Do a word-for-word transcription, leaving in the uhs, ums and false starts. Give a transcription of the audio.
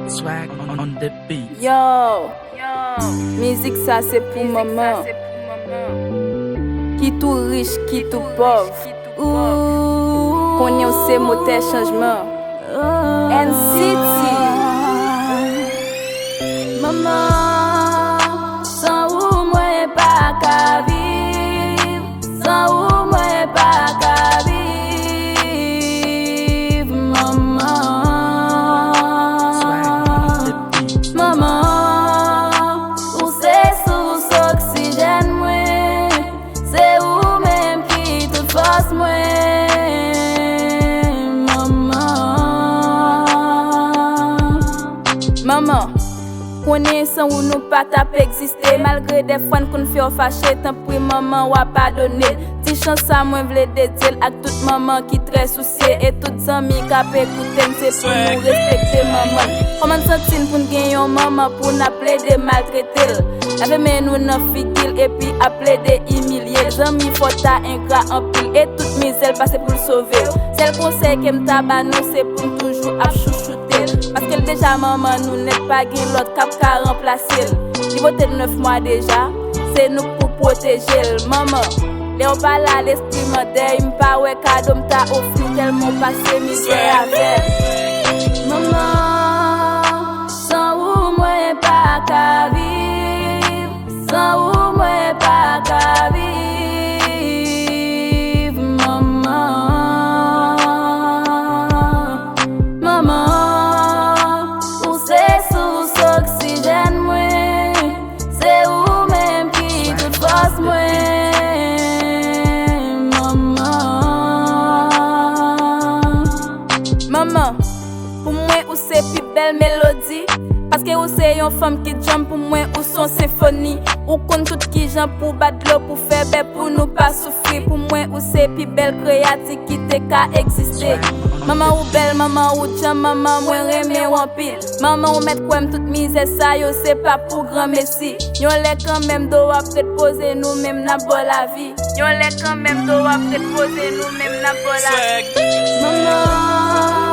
Swag on the beat. Yo, mizik sa se pou manman ki tou rich, ki tou pòv. Ooh, konnen w se motè chanjman. N C T. Manman, san ou mwen pa ka viv. San ou mwen pa ka viv, manman. Manman, ou se sous oksijèn mwen. Se ou menm ki tout fòs mwen, manman. Manman, konnen san ou nou pa t ap egziste. Malgre dèfwa n konn fè w fache, tanpri manman w a padone l. Ti chan sa mwen vle dedye l ak tout manman ki trè sousye e tout zanmi k ap ekoute m, se pou nou respekte manman n. Kòman n santi n pou n gen yon manman pou n ap plede maltrete l, lave men nou nan figi l epi ap plede imilye l? Zanmi fò ta engra anpil e tout mizè l pase pou l sove w. Sèl konsèy ke m ta ba nou se pou n toujou ap chouchoute l, paske l deja manman nou nèt, pa gen lòt k ap ka ranplase l. Li pote nèf mwa deja, se nou k pou pwoteje l. Manman, lè w pa la, lespri m an dèy, m pa wè kado m ta ofri w, tèlman w pase mizè avè l. Manman, san ou mwen pa ka viv. San ou mwen pa ka viv, manman. Manman, ou se sous oksijèn mwen. Se ou menm ki tout fòs mwen, manman. Manman, pou mwen ou se pi bèl melodi, paske ou se yon fanm ki djanm. Pou mwen ou se yon senfoni. Ou konn tout kijan pou bat dlo, pou fè bè, pou nou pa soufri. Pou mwen ou se pi bèl kreyati ki te ka egziste. Manman ou bèl, manman ou djanm, manman mwen renmen w anpil. Manman ou mèt kwè m tout mizè sa yo se pa pou granmesi. Yon lè kanmenm do w ap ret poze, nou menm n ap ba w lavi. Yon lè kanmenm do w ap ret poze, nou menm n ap ba w lavi. Manman.